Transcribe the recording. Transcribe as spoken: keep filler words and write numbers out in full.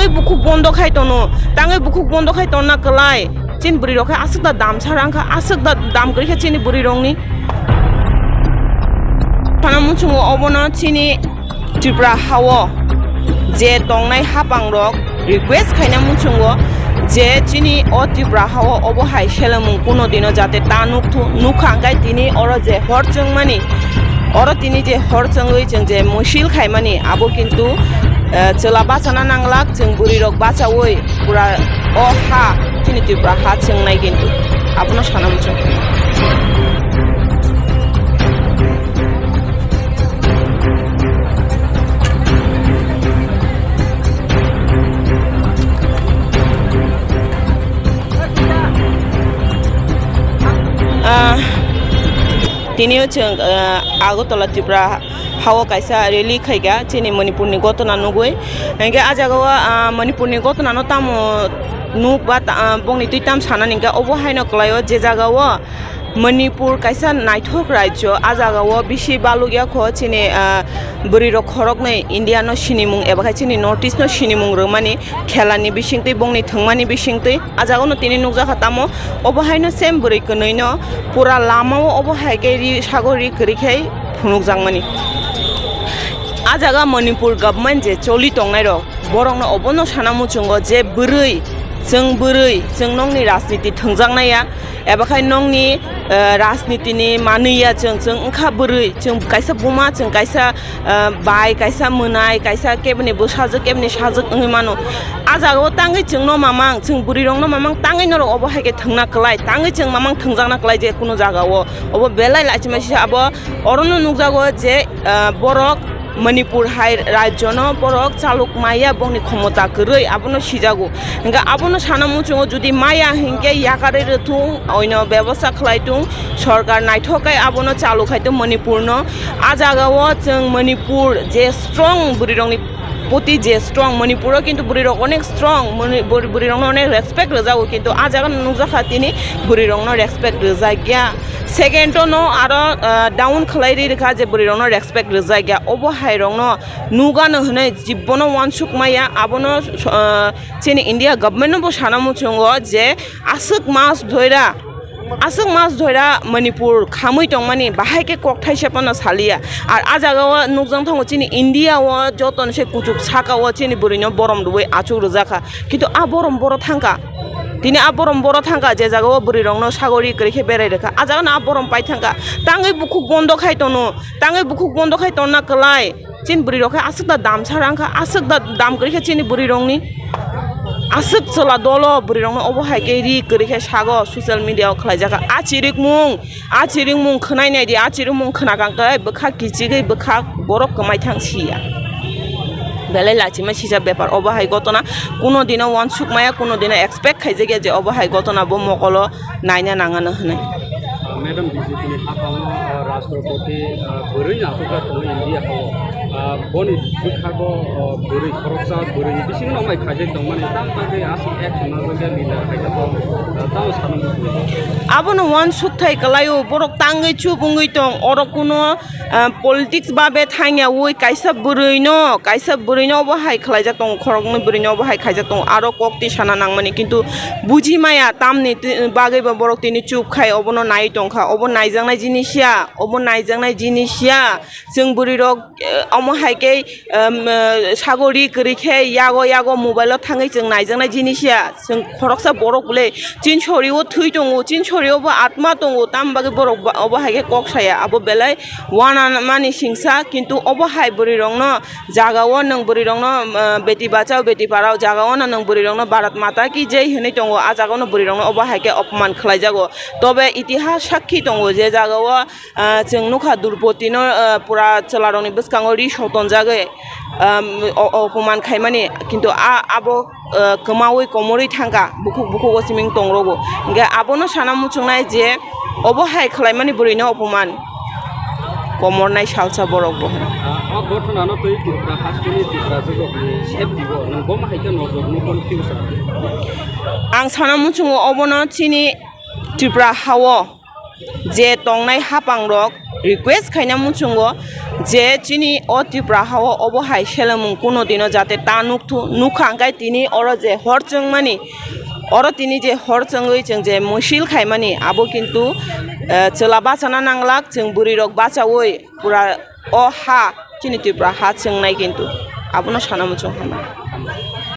Tangwi bukhuk bondo khai tono, tangwi bukhuk bondo khai tonna kwlai. Chini bwrwi rok khe aswk da dam sa rang kha, aswk da dam kwrwi kha chini bwrwi rokni. Sana muchungo obono chini Tripura hao je tongnai hapang rok request khaina muchungo je chini o Tripura hao obo hai selemung kuno dino jate ta nuk thu-, nuk kha, hwnkhe tini oro je hor chwngmani, oro tini je hor chwngwi chwng je musil khaimani abo kintu, eh, chwla bachana nanglak, chwng bwrwi rok bachaui pura o ha chini Tripura ha chwngnai kintu abono sana muchung. Ah, tini o chwng, ah, Agartala Tripura hao kaisa rally khaikha chini Manipurni gotona nugwi. Hinkhe ah jagao, ah, Manipurni gotonano tamo nuk ba ta-, ah, bongni twi tam sanani hinkhe obo haino kwlaio je jagao Manipur kaisa naithok rajyo, ah jagao bisi balukya kho chini, ah, bwrwi rok khoroknwi India no sinimung eba khe chini North East no sinimung rwmani khelani bisingtwi bongni thwngmani bisingtwi. Ah jagao no tini nukjakha tamo obo haino same bwrwi kwnwi no pura lamao obo hai khe ri sago ri kwrwi khai phunukjakmani. Ah jaga Manipur government je choli tongnai rok, borokno obono sana muchungo je bwrwi, chwng bwrwi, chwng nokni rajniti thwngjaknai ya, eba khai nokni, eh, rajnitini manwi ya chwng, chwng wngkha bwrwi, chwng kaisa buma, chwng kaisa, eh, bai, kaisa mwnai, kaisa keboni bwsajwk, keboni sajwk wngwi mano. Ah jagao tangwi chwngno mamang, chwng bwrwi rokno mamang, tangwi norok obo hai khe thwngna kwlai, tangwi chwng mamang thwngjakna kwlai je kunu jagao. Obo belai lachima sisa abo orono nukjago je, ah, borok Manipur hai rajyono borok chaluk maya, bongni khomota kwrwi abono sijago. Hinkhe abono sana muchungo jodi maya hinkhe yakarwi rwthung, oino bebosta khlai thung, sorkar naithok khe abono chalu khai thung Manipurno. Ah jagao chwng Manipur je strong bwrwirokni poti je strong, Manipuro kintu bwrwirok onek strong, mani-, bwrwi-, bwrwirokno onek respect rwjago, kintu ah jagao nukjakha tini bwrwirokno respect rwjakya. Second-o no aro, ah, down khlai ri rwkha je bwrwirokno respect rwjakya. Obo hai rokno nugano hwnwi jibbono uansuk maya, abono, ah, chini India government-no bo sana muchungo je aswk mas dhoira, aswk mas dhoira Manipur khamwi tongmani bahai khe kok thaisa phano saliya. Ar ah jagao nukjak thango chini India-o jotoni se kuchuk saka-o chini bwrwino borom rwui achuk rwjakha. Kintu a borom boro thangkha. Tini a borom boro thangkha, je jagao bwrwi rokno sagori kwrwi khe berai rwkha. A jagano a borom pai thangkha. Tangwi bukhuk bondo khai tono, tangwi bukhuk bondo khai tonna kwlai. Chini bwrwi rok khe aswk da dam sa rang kha, aswk da dam kwrwi kha chini bwrwi rokni. Aswk chwla dolo bwrwi rokno obo hai khe ri kwrwi khe sago social media o khlai jakha. A chirikmung, a chirikmung khwnai nai di, a chirikmung khna kang khe bwkha kichigwi bwkha borok kwmai thang siya. Belai lachima sisa bepar obo hai gotona kuno dino uansuk maya, kuno dino expect khaijakya je obo hai gotona bo mokolo naina nangano hwnwi. Madam, B J P ni haphango, ah, Rashtrapati, ah, bwrwi ni achukjak tongo India hao. Ah, boni bwkhago, ah, bwrwi khoroksa bwrwi ni bisingo nokmai khaijak tongmani, tam bagwi aswk action najakya leader hai khe bo, ah, tamo sanwi muchungo. Abono uansuk thai kwlaio, borok tangwi chup wngwi tong, oro kuno ah, politics babe thangyaui kaisa bwrwino, kaisa bwrwino obo hai khlaijak tongo, khoroknwi bwrwino obo hai khaijak tongo, aro kok twi sana nangmani, kintu buji maya tamni twi-, bagwi bo borok tini chup khai obono nai tongkha, obo naijaknai jinis ya, obo naijaknai jinis ya, chwng bwrwirok, eh, omo hai khe, em, eh, sagori kwrwi khe yago yago mobile o thangwi chwng naijaknai jinis ya, chwng khoroksa borok le chinsorio thwi tongo, chinsorio bo atma tongo, tam bagwi borok ba-, obo hai khe kok saya, abo belai wanamani singsa, kintu obo hai bwrwi rokno jaga o nwng bwrwi rokno, ah, beti bachao beti parao jaga o no nwng bwrwi rokno Bharat Mata ki Jai hinwi tongo, ah jaga o no bwrwi rokno obo hai khe opman khlai jago. Tobe itihas sakhi tongo je jaga o, ah, chwng nukha Drupadi no, ah, pura chwla rokni bwskango ri sotonjagwi, ah, o-, opoman khaimani, kintu a-, abo ah, kwmaui komorwi thangkha, bukhuk bukhuk o siming tongrogo. Hinkhe abono sana muchungnai je obo hai khlaimani bwrwino opoman komornai salsa borok bo hwnwi. Ah, o gothanano twi Tripura hasteni Tripura jagokni safety o nwng boma hai khe nojor nukmani twibo sa. Ang sana muchungo obono chini Tripura hao je tongnai hapang rok, request khaina muchungo je chini o Tripura hao obo hai selemung kuno dino jate ta nukthung nukha, hwnkhe tini oro je hor chwngmani, oro tini je hor chwngwi chwng je musil khaimani abo kintu, eh, chwla bachana nanglak, chwng bwrwi rok bachawi pura o ha chini Tripura ha chwngnai kintu abono sana muchung hama.